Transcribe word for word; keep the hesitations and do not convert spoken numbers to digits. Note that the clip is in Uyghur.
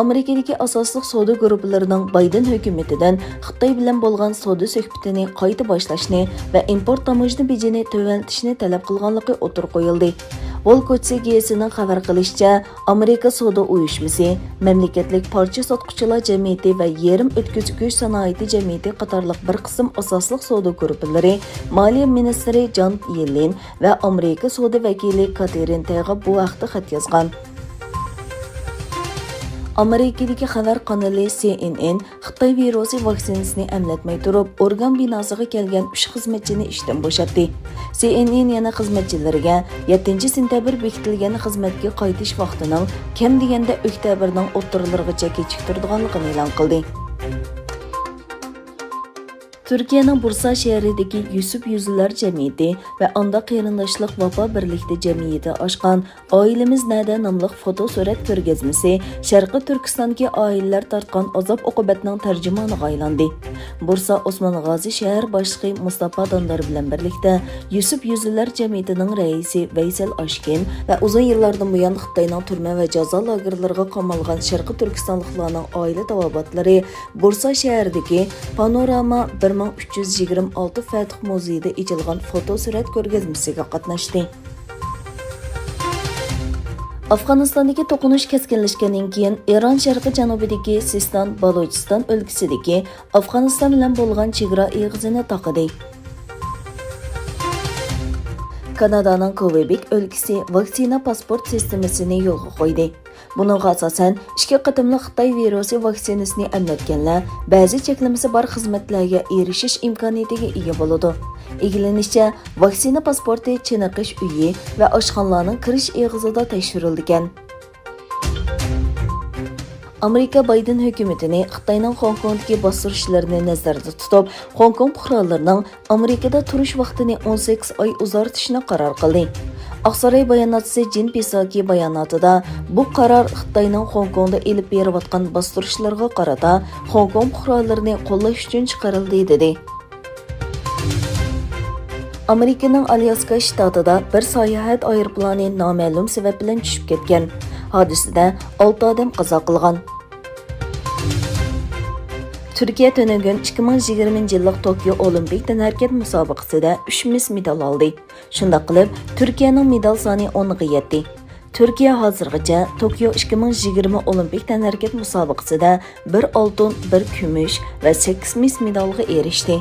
ئامېرىكىدىكى ئاساسلىق سودا گۇرۇپپىلىرىنىڭ بايدېن ھۆكۈمىتىدىن خىتاي بىلەن بولغان سودا سۆھبىتىنى قايتا باشلاشنى ۋە ئىمپورت تاموژنا بېجىنى تۆۋەنلىتىشنى تەلەپ قىلغانلىقى ئوتتۇرىغا قويۇلدى. ۋول كوچىسى گېزىتىنىڭ خەۋەر قىلىشىچە، ئامېرىكا سودا ئۇيۇشمىسى، مەملىكەتلىك پارچە ساتقۇچىلار جەمئىيىتى ۋە يېرىم ئۆتكۈزگۈچ سانائىتى جەمئىيىتى قاتارلىق بىر قىسىم ئاساسلىق سودا گۇرۇپپىلىرى مالىيە مىنىستىرى جان يېللېن ۋە ئامېرىكا سودا ۋەكىلى كاتېرىن تېيغا بۇ ھەقتە خەت يازغان. ئامېرىكىدىكى خەۋەر قانىلى سى ئېن ئېن خىتاي ۋىرۇسى ۋاكسىنىسىنى ئەملەتمەي تۇرۇپ، ئورگان بىناسىغا كەلگەن ئۈچ خىزمەتچىنى ئىشتىن بوشاتتى. سى ئېن ئېن يەنە خىزمەتچىلىرىگە يەتتىنچى سېنتەبىر بېكىتىلگەن خىزمەتكە قايتىش ۋاقتىنىڭ كەم دېگەندە ئۆكتەبىرنىڭ ئوتتۇرىلىرىغىچە كېچىكتۈرىدىغانلىقىنى ئېلان قىلدى. تۈركىيەنىڭ بۇرسا شەھىرىدىكى يۈسۈپ يۈزلۈلەر جەمئىيىتى ۋە ئاندا قېرىنداشلىق ۋاپا بىرلىكتە جەمئىيىتى ئاچقان ئائىلىمىز نەدە ناملىق فوتو سۈرەت كۆرگەزمىسى شەرقىي تۈركىستاندىكى ئائىلىلەر تارتقان ئازاب ئوقۇبەتنىڭ تەرجىمانىغا ئايلاندى. بۇرسا ئوسمان غازى شەھەر باشلىقى مۇستاپا داندار بىلەن بىرلىكتە يۈسۈپ يۈزلۈلەر جەمئىيىتىنىڭ رەئىسى ۋەيسەل ئاشكىن ۋە ئۇزۇن يىللاردىن بۇيان خىتاينىڭ تۈرمە ۋە جازا لاگېرلىرىغا قامالغان شەرقىي تۈركىستانلىقلارنىڭ ئائىلە تاۋابىئاتلىرى بۇرسا شەھىرىدىكى پانوراما بىر مىڭ ئۈچ يۈز يىگىرمە ئالتە فەتىھ مۇزېيىدا ئېچىلغان فوتو سۈرەت كۆرگەزمىسىگە قاتناشتى. ئافغانىستاندىكى توقۇنۇش كەسكىنلەشكەندىن كېيىن، ئىران شەرقىي جەنۇبىدىكى سىستان بالۇچىستان ئۆلكىسىدىكى ئافغانىستان بىلەن بولغان چېگرا ئېغىزىنى تاقىدى. كانادانىڭ كوۋېبېك ئۆلكىسى ۋاكسىنا پاسپورت سىستېمىسىنى يولغا قويدى. بۇنىڭغا ئاساسەن، ئىككى قېتىملىق خىتاي ۋىرۇسى ۋاكسىنىسىنى ئەملەتكەنلەر بەزى چەكلىمىسى بار خىزمەتلەرگە ئېرىشىش ئىمكانىيىتىگە ئىگە بولىدۇ. ئىگىلىنىشىچە، ۋاكسىنا پاسپورتى چېنىقىش ئۆيى ۋە ئاشخانىلارنىڭ كىرىش ئېغىزىدا تەكشۈرۈلىدىكەن. ئامېرىكا بايدېن ھۆكۈمىتىنى خىتاينىڭ خوڭكوڭدىكى باستۇرۇشلىرىنى نەزەردە تۇتۇپ، خوڭكوڭ پۇقرالىرىنىڭ ئامېرىكىدا تۇرۇش ۋاقتىنى ئون سەككىز ئاي ئۇزارتىشنى قارار قىلدى. ئاقساراي باياناتچىسى جىن پىساكى باياناتىدا، بۇ قارار خىتاينىڭ خوڭكوڭدا ئېلىپ بېرىۋاتقان باستۇرۇشلىرىغا قارىتا خوڭكوڭ پۇقرالىرىنى قوللاش ئۈچۈن چىقىرىلدى، دېدى. ئامېرىكىنىڭ ئالياسكا شتاتىدا بىر ساياھەت ئايروپىلانى نامەلۇم سەۋەب بىلەن چۈشۈپ كەتكەن. ھادىسىدە ئالتە ئادەم قازا قىلغان. تۈركىيە تۈنۈگۈن ئىككى مىڭ يىگىرمىنچى يىللىق توكيو ئولىمپىك تەنھەرىكەت مۇسابىقىسىدە ئۈچ مىس مېدال ئالدى. شۇنداق قىلىپ، تۈركىيەنىڭ مېدال سانى ئونغا يەتتى. تۈركىيە ھازىرغىچە توكيو ئىككى مىڭ يىگىرمە ئولىمپىك تەنھەرىكەت مۇسابىقىسىدە بىر ئالتۇن، بىر كۈمۈش ۋە سەككىز مىس مېدالغا ئېرىشتى.